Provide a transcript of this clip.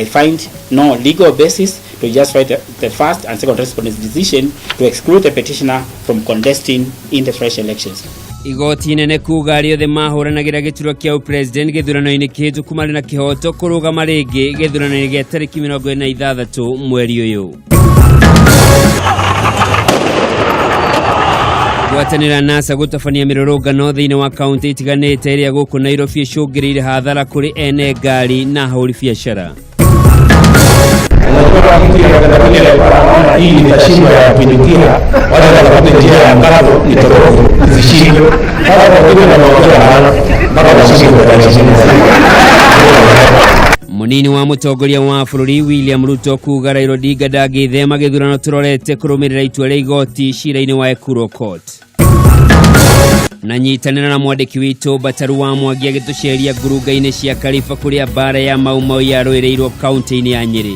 I find no legal basis to justify the first and second respondent's decision to exclude the petitioner from contesting in the fresh elections. Igoti inene kuga arĩa othe mahũranagĩra gĩturwa kĩa ũpresident gĩthurano-inĩ kĩhĩtũku marĩ na kĩhoto kũrũgama rĩngĩ gĩthurano-inĩ gĩa tarĩki 26 mweri ũyũ. Ngwatanĩro ya NASA gũtabania mĩrũrũngano thĩinĩ wa kaunti itiganĩte ĩrĩa gũkũ Nairobi ĩcũngĩrĩire hathara kũrĩ ene ngari na ahũri biacara. Unajua mtu anaona hii nitashindwa ya kupindukia, wacha nitafute njia ya mkato nitoroke nisishindwe. Sasa wengine wanaongea maana mpaka washindwe kwa chini. Munini wa mũtongoria wa bũrũri William Ruto kuga Raila Odinga ndangĩthema gĩthurano tũrorete kũrũmĩrĩra itua rĩa igoti cira-inĩ wa Ekuro Court. Na nyitanĩra na mwandĩki witũ Bataru wa Mwangi agĩtũceria ngurunga-inĩ cia Kariba kũrĩa mbara ya Mau Mau yarũĩrĩirwo kaunti-inĩ ya Nyĩrĩ.